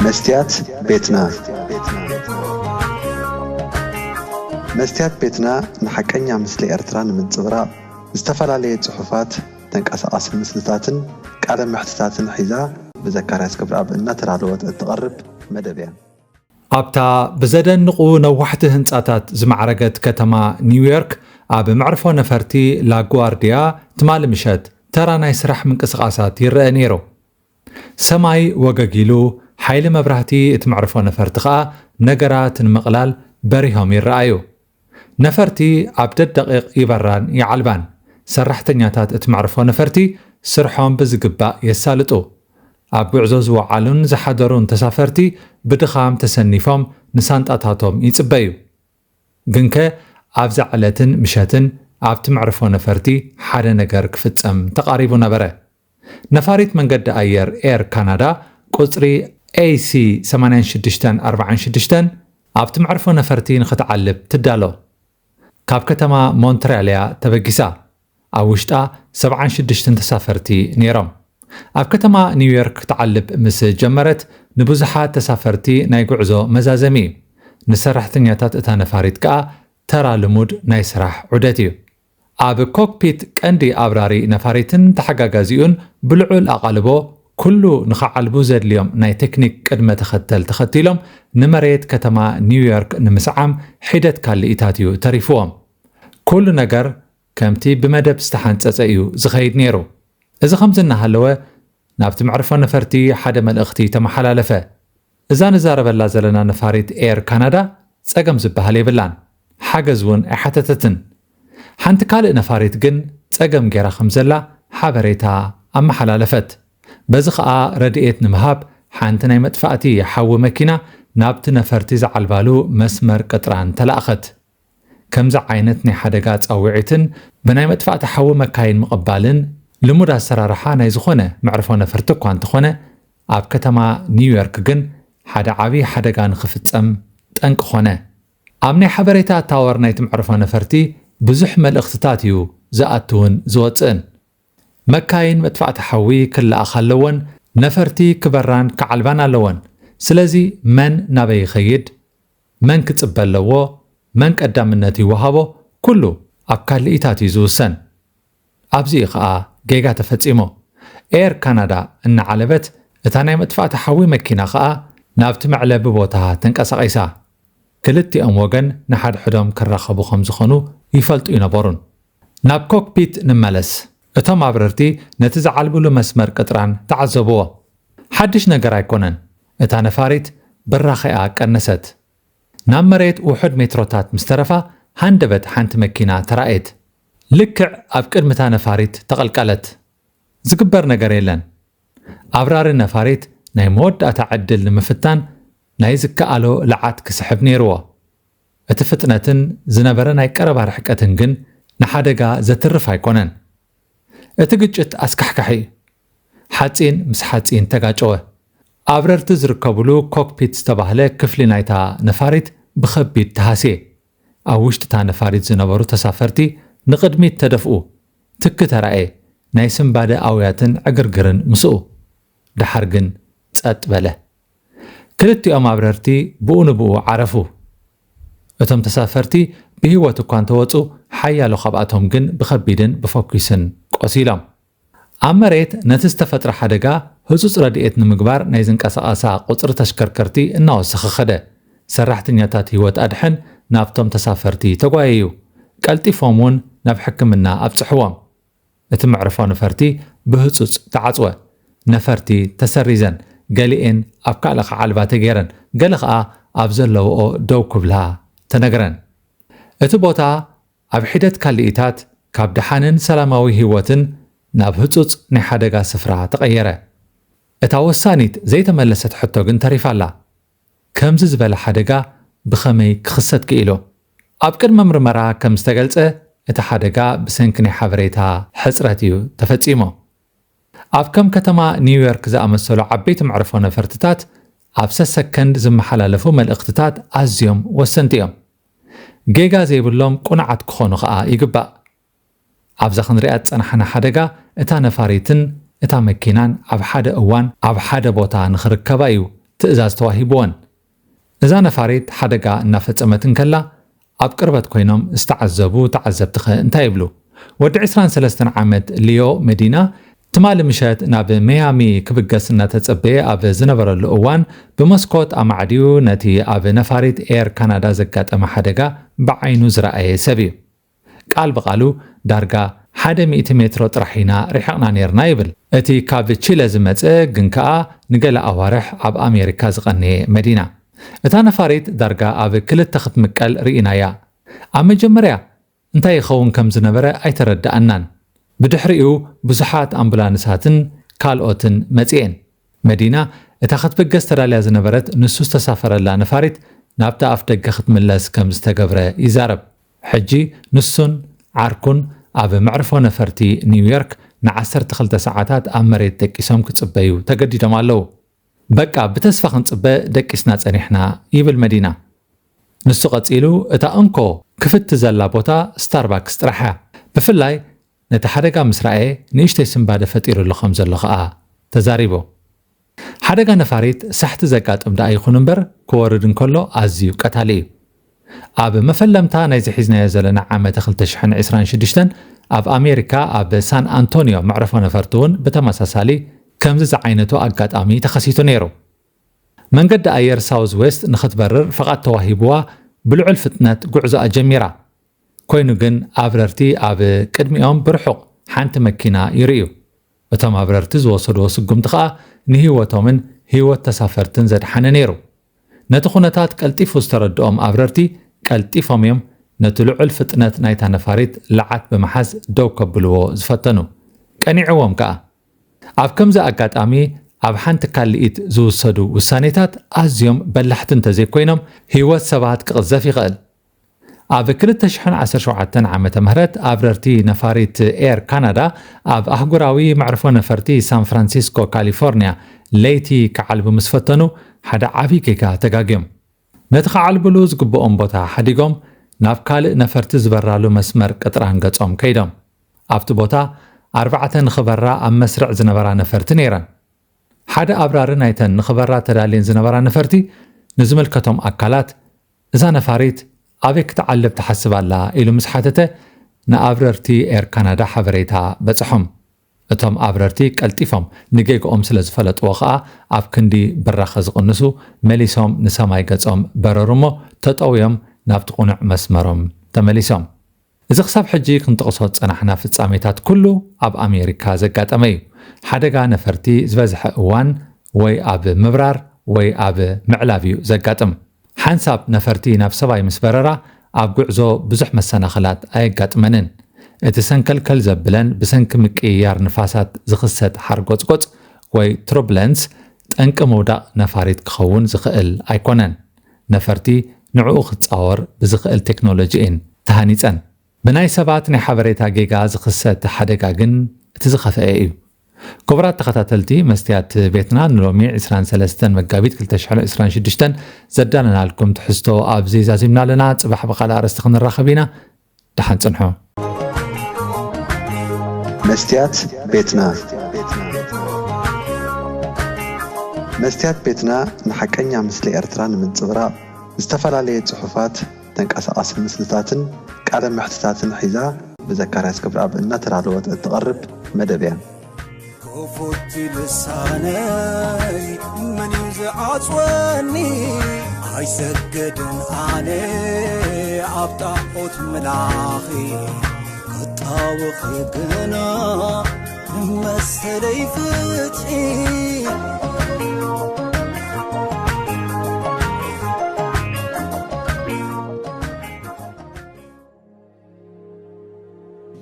መስትያት ቤትና። መስትያት ቤትና ንሓቀኛ ምስሊ ኤርትራ ንምንጽብራቕ፣ ዝተፈላለየ ጽሑፋት፣ ተንቀሳቓሲ ምስልታትን ቃለ መሕትታትን ሒዛ ብዘካርያስ ክብረኣብ እናተዳለወት እትቐርብ መደብ እያ። ኣብታ ብዘደንቑ ነዋሕቲ ህንጻታት ዝማዕረገት ከተማ ኒውዮርክ፣ ኣብ መዕርፎ ነፈርቲ ላጓርድያ ትማሊ ምሸት ተራ ናይ ስራሕ ምንቅስቓሳት ይረአ ነይሩ። ሰማይ ወገግ ኢሉ፣ ሓይሊ መብራህቲ እቲ መዕርፎ ነፈርቲ ከኣ ነገራት ንምቕላል በሪሆም ይረኣዩ። ነፈርቲ ኣብ ደደቒቕ ይበራን ይዓልባን። ሰራሕተኛታት እቲ መዕርፎ ነፈርቲ ስርሖም ብዝግባእ የሳልጡ። ኣብ ጉዕዞ ዝወዓሉን ዝሓደሩን ተሳፈርቲ ብድኻም ተሰኒፎም ንሳንጣታቶም ይጽበዩ። ግንከ ኣብዛ ዕለትን ምሸትን ኣብቲ መዕርፎ ነፈርቲ ሓደ ነገር ክፍጸም ተቓሪቡ ነበረ። ነፋሪት መንገዲ ኣየር ኤር ካናዳ ቁጽሪ ኤ ሲ ሰማንያን ሽዱሽተን ኣርባዓን ሽዱሽተን ኣብቲ መዕርፎ ነፈርቲ ንኽትዓልብ ትዳሎ። ካብ ከተማ ሞንትርያል እያ ተበጊሳ። ኣብ ውሽጣ ሰብዓን ሽዱሽተን ተሳፈርቲ ነይሮም። ኣብ ከተማ ኒውዮርክ ክትዓልብ ምስ ጀመረት፣ ንብዙሓት ተሳፈርቲ ናይ ጉዕዞ መዛዘሚ እዩ። ንሰራሕተኛታት እታ ነፋሪት ከኣ ተራ ልሙድ ናይ ስራሕ ዑደት እዩ። ኣብ ኮክፒት ቀንዲ ኣብራሪ ነፋሪትን ተሓጋጋዚኡን ብልዑል ኣቓልቦ፣ ኩሉ ንኽዓልቡ ዘድልዮም ናይ ቴክኒክ ቅድመ ተኸተል ተኸቲሎም ንመሬት ከተማ ኒውዮርክ ንምስዓም ሒደት ካልኢታት እዩ ተሪፍዎም። ኩሉ ነገር ከምቲ ብመደብ ዝተሓንጸጸ እዩ ዝኸይድ ነይሩ። እዚ ከምዚ እናሃለወ፣ ናብቲ መዕርፎ ነፈርቲ ሓደ መልእኽቲ ተመሓላለፈ። እዛ ንዛረበላ ዘለና ነፋሪት ኤር ካናዳ ጸገም ዝበሃል የብላን። ሓገዝ እውን ኣይሓተተትን። ሓንቲ ካልእ ነፋሪት ግን ጸገም ገይራ ከም ዘላ ሓበሬታ ኣመሓላለፈት። በዚ ኸኣ ረድኤት ንምሃብ ሓንቲ ናይ መጥፋእቲ ሓዊ መኪና ናብቲ ነፈርቲ ዝዓልባሉ መስመር ቅጥራን ተላእኸት። ከምዚ ዓይነት ናይ ሓደጋ ጻውዒትን ብናይ መጥፋእቲ ሓዊ መካይን ምቕባልን ልሙድ ኣሰራርሓ ናይ ዝኾነ መዕርፎ ነፈርቲ እኳ እንተኾነ፣ ኣብ ከተማ ኒውዮርክ ግን ሓደ ዓቢ ሓደጋ ንኽፍጸም ጠንቂ ኾነ። ኣብ ናይ ሓበሬታ ታወር ናይቲ መዕርፎ ነፈርቲ ብዙሕ መልእኽትታት እዩ ዝኣትውን ዝወጽእን። መካይን መጥፋእቲ ሓዊ ክለኣኻ ኣለወን፣ ነፈርቲ ክበራን ክዓልባን ኣለወን። ስለዚ መን ናበይ ይኸይድ? መን ክጽበ ኣለዎ? መን ቀዳምነት ይወሃቦ? ኩሉ ኣብ ካልኢታት እዩ ዝውሰን። ኣብዚ እዩ ኸኣ ጌጋ ተፈጺሙ። ኤር ካናዳ እናዓለበት፣ እታ ናይ መጥፋእቲ ሓዊ መኪና ኸኣ ናብቲ መዕለቢ ቦታ ተንቀሳቒሳ። ክልቲኦም ወገን ንሓድሕዶም ክራኸቡ ከም ዝኾኑ ይፈልጡ ይነበሩን። ናብ ኮክፒት ንመለስ። እቶም ኣብረርቲ ነቲ ዝዓልብሉ መስመር ቅጥራን ተዓዘብዎ። ሓድሽ ነገር ኣይኮነን። እታ ነፋሪት ብራኸኣ ቀነሰት። ናብ መሬት ውሑድ ሜትሮታት ምስ ተረፋ፣ ሃንደበት ሓንቲ መኪና ተራእየት። ልክዕ ኣብ ቅድሚ እታ ነፋሪት ተቐልቀለት። ዝግበር ነገር የለን። ኣብራሪ ነፋሪት ናይ መወዳእታ ዕድል ንምፍታን ናይ ዝከኣሎ ለዓት ክስሕብ ነይርዎ። እቲ ፍጥነትን ዝነበረ ናይ ቀረባ ርሕቀትን ግን ንሓደጋ ዘትርፍ ኣይኮነን። እቲ ግጭት ኣስካሕካሒ እዩ። ሓጺን ምስ ሓጺን ተጋጨወ። ኣብረርቲ ዝርከብሉ ኮክፒት ዝተባህለ ክፍሊ ናይታ ነፋሪት ብኸቢድ ተሃስየ። ኣብ ውሽጢ እታ ነፋሪት ዝነበሩ ተሳፈርቲ ንቕድሚት ተደፍኡ። ትኪ ተራእየ። ናይ ስንባደ ኣውያትን ዕግርግርን ምስኡ። ደሓር ግን ጸጥ በለ። ክልቲኦም ኣብረርቲ ብኡ ንብኡ ዓረፉ። እቶም ተሳፈርቲ ብህይወት እኳ እንተወጹ፣ ሓያሎ ካብኣቶም ግን ብኸቢድን ብፈኲስን ቆሲሎም። ኣብ መሬት ነቲ ዝተፈጥረ ሓደጋ ህጹጽ ረድኤት ንምግባር ናይ ዝንቀሳቐሳ ቁጽሪ ተሽከርከርቲ እናወሰኸ ኸደ። ሰራሕተኛታት ህይወት ኣድሕን ናብቶም ተሳፈርቲ ተጓየዩ። ቀልጢፎም እውን ናብ ሕክምና ኣብጽሕዎም። እቲ መዕርፎ ነፈርቲ ብህጹጽ ተዓጽወ። ነፈርቲ ተሰሪዘን፣ ገሊኤን ኣብ ካልእ ክዓልባ ተገይረን፣ ገለ ኸኣ ኣብ ዘለውኦ ደው ክብላ ተነግረን። እቲ ቦታ ኣብ ሒደት ካልኢታት ካብ ደሓንን ሰላማዊ ህይወትን ናብ ህጹጽ ናይ ሓደጋ ስፍራ ተቐየረ። እታ ወሳኒት ዘይተመለሰት ሕቶ ግን ተሪፋ ኣላ። ከምዚ ዝበለ ሓደጋ ብኸመይ ክኽሰት ክኢሉ? ኣብ ቅድመ ምርመራ ከም ዝተገልጸ፣ እቲ ሓደጋ ብሰንኪ ናይ ሓበሬታ ሕጽረት እዩ ተፈጺሙ። ኣብ ከም ከተማ ኒውዮርክ ዝኣመሰሉ ዓበይቲ መዕርፎ ነፈርትታት፣ ኣብ ሰሰከንድ ዝመሓላለፉ መልእኽትታት ኣዝዮም ወሰንቲ እዮም። ጌጋ ዘይብሎም ቁኑዓት ክኾኑ ኸኣ ይግባእ። ኣብዛ ክንሪኣ ዝጸናሕና ሓደጋ፣ እታ ነፋሪትን እታ መኪናን ኣብ ሓደ እዋን ኣብ ሓደ ቦታ ንኽርከባ እዩ ትእዛዝ ተዋሂብወን። እዛ ነፋሪት ሓደጋ እናፈጸመት እንከላ ኣብ ቅርበት ኮይኖም ዝተዓዘቡ ተዓዘብቲ ኸ እንታይ ይብሉ? ወዲ ዕስራን ሰለስተን ዓመት ሊዮ መዲና ትማሊ ምሸት ናብ መያሚ ክብገስ እናተጸበየ ኣብ ዝነበረሉ እዋን ብመስኮት ኣማዕድዩ ነቲ ኣብ ነፋሪት ኤር ካናዳ ዘጋጠመ ሓደጋ ብዓይኑ ዝረኣየ ሰብ እዩ። ቃል ብቓሉ ዳርጋ ሓደ ሚእቲ ሜትሮ ጥራሕ ኢና ርሒቕና ነይርና ይብል። እቲ ካብ ቺለ ዝመጸ ግን ከኣ ንገለ ኣዋርሕ ኣብ ኣሜሪካ ዝቐነየ መዲና። እታ ነፋሪት ዳርጋ ኣብ ክልተ ክትምቀል ርኢናያ። ኣብ መጀመርያ እንታይ ይኸውን ከም ዝነበረ ኣይተረዳኣናን። ብድሕሪኡ ብዙሓት ኣምቡላንሳትን ካልኦትን መጺኤን። መዲና እታ ክትብገስ ተዳልያ ዝነበረት ንሱ ዝተሳፈረላ ነፋሪት ናብታ ኣፍ ደገ ክትምለስ ከም ዝተገብረ ይዛረብ። ሕጂ ንሱን ዓርኩን ኣብ መዕርፎ ነፈርቲ ኒውዮርክ ንዓሰርተ ክልተ ሰዓታት ኣብ መሬት ደቂሶም ክጽበዩ ተገዲዶም ኣለዉ። በቃ ብተስፋ ክንጽበ ደቂስና ጸኒሕና ይብል መዲና። ንሱ ቀጺሉ እታ እንኮ ክፍቲ ዘላ ቦታ ስታርባክስ ጥራሕ እያ። ብፍላይ ነቲ ሓደጋ ምስ ረኣየ ንእሽተይ ስንባደ ፈጢሩሉ ከም ዘሎ ከኣ ተዛሪቡ። ሓደጋ ነፋሪት ሳሕቲ ዘጋጥም ደኣ ይኹን እምበር ክወርድ እንከሎ ኣዝዩ ቀታሊ እዩ። ኣብ መፈለምታ ናይዚ ሒዝናዮ ዘለና ዓመተ ክልተ ሽሕን ዕስራን ሽዱሽተን ኣብ ኣሜሪካ ኣብ ሳን ኣንቶኒዮ መዕረፎ ነፈርቲ እውን ብተመሳሳሊ ከምዚ ዝዓይነቱ ኣጋጣሚ ተኸሲቱ ነይሩ። መንገዲ ኣየር ሳውዝ ዌስት ንኽትበርር ፍቓድ ተዋሂብዋ ብልዑል ፍጥነት ጉዕዞኣ ጀሚራ። ኮይኑ ግን ኣብረርቲ ኣብ ቅድሚኦም ብርሑቕ ሓንቲ መኪና ይርእዩ። እቶም ኣብረርቲ ዝወሰድዎ ስጉምቲ ከኣ ንህይወቶምን ህይወት ተሳፈርትን ዘድሓነ ነይሩ። ነቲ ኩነታት ቀልጢፉ ዝተረድኦም ኣብረርቲ ቀልጢፎም እዮም ነቲ ልዑል ፍጥነት ናይታ ነፋሪት ለዓት ብምሓዝ ደው ከብልዎ ዝፈተኑ። ቀኒዕዎም ከኣ። ኣብ ከምዚ ኣጋጣሚ ኣብ ሓንቲ ካልኢት ዝውሰዱ ውሳኔታት ኣዝዮም በላሕቲ እንተዘይኮይኖም ህይወት ሰባት ክቕዘፍ ይኽእል። ኣብ ክልተ ሽሕን ዓሰርተ ሸውዓተን ዓመተ ምህረት ኣብረርቲ ነፋሪት ኤር ካናዳ ኣብ ኣህጉራዊ መዕርፎ ነፈርቲ ሳን ፍራንሲስኮ ካሊፎርኒያ ለይቲ ክዓልቡ ምስ ፈተኑ ሓደ ዓብዪ ጌጋ ተጋግዮም። ነቲ ክዓልብሉ ዝግብኦም ቦታ ሓዲጎም ናብ ካልእ ነፈርቲ ዝበራሉ መስመር ቅጥራን ገጾም ከይዶም። ኣብቲ ቦታ ኣርባዕተ ንኽበራ ኣብ መስርዕ ዝነበራ ነፈርቲ ነይረን። ሓደ ኣብራሪ ናይተን ንኽበራ ተዳልየን ዝነበራ ነፈርቲ ንዝምልከቶም ኣካላት እዛ ነፋሪት ኣበይ ክትዓልብ ትሓስብ ኣላ ኢሉ ምስ ሓተተ ንኣብረርቲ ኤር ካናዳ ሓበሬታ በጽሖም። እቶም ኣብረርቲ ቀልጢፎም ንጌግኦም ስለ ዝፈለጥዎ ኸኣ ኣብ ክንዲ ብራኸ ዝቕንሱ መሊሶም ንሰማይ ገጾም በረሩ እሞ ተጠውዮም ናብቲ ቁኑዕ መስመሮም ተመሊሶም። እዚ ክሳብ ሕጂ ክንጠቕሶ ዝጸናሕና ፍጻሜታት ኩሉ ኣብ ኣሜሪካ ዘጋጠመ እዩ። ሓደጋ ነፈርቲ ዝበዝሐ እዋን ወይ ኣብ ምብራር ወይ ኣብ ምዕላብ እዩ ዘጋጥም። ሓንሳብ ነፈርቲ ናብ ሰማይ ምስ በረራ ኣብ ጉዕዞ ብዙሕ መሰናኽላት ኣየጋጥመንን። እቲ ሰንከልከል ዘብለን ብሰንኪ ምቅይያር ንፋሳት ዝኽሰት ሓርጎጽጎጽ ወይ ቱርቡለንስ ጠንቂ ምውዳቕ ነፋሪት ክኸውን ዝኽእል ኣይኮነን። ነፈርቲ ንዕኡ ክጻወር ብዝኽእል ቴክኖሎጂ እየን ተሃኒጸን። ብናይ ሰባት ናይ ሓበሬታ ጌጋ ዝኽሰት ሓደጋ ግን እቲ ዝኸፍአ እዩ። ክቡራት ተኸታተልቲ መስትያት ቤትና ንሎሚ ዕስራን ሰለስተን መጋቢት ክልተ ሽሕን ዕስራን ሽዱሽተን ዘዳለናልኩም ትሕዝቶ ኣብዚ ዛዚምና ኣለና። ጽባሕ ብኻልእ ኣርእስቲ ክንራኸብ ኢና። ደሓን ጽንሑ። መስትያት ቤትና። መስትያት ቤትና ንሓቀኛ ምስሊ ኤርትራ ንምንጽብራቕ ዝተፈላለየ ጽሑፋት፣ ተንቀሳቓሲ ምስልታትን ቃለ መሕትታትን ሒዛ ብዘካርያስ ክብረኣብ እናተዳለወት እትቐርብ መደብ እያ። ክፉት ልሳነይ መን እዩ ዝዓጽወኒ? ኣይሰግድን ኣነ ኣብ ጣዖት ምላኺ፣ ክጣወኺ ግና ንመሰለይ ፍትሒ።